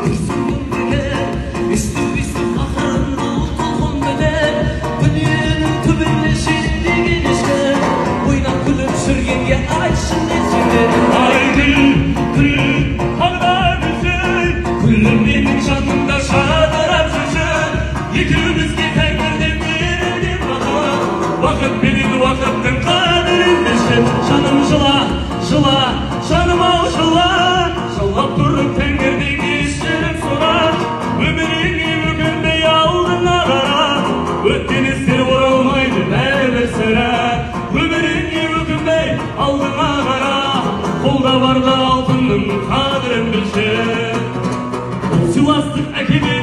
Күрсінген бекер, өстіп-өстіп ақырын бұл толқын бітер. Дүниенің түбіне жетпеген ешкім, ойнап күліп жүргенге айтшы не жетер. Ай, күл, күл, тағы да күлсін, күлім менің жанымда жадырап жүрсін. Екеумізге тәңірден берілген бақыт, бақыт менен уақыттың қадірін білші. Жаным, жыла, жыла, жаным ау, жыла, жылап тұрып тәңірден кешірім сұра. Өміріңе өкінбей алдыңа қара, өткен істер оралмайды бәрібір сірә. Өміріңе өкінбей алдыңа қара, қолда барда алтынның қадірін білші. Бұл сыйластық әкеме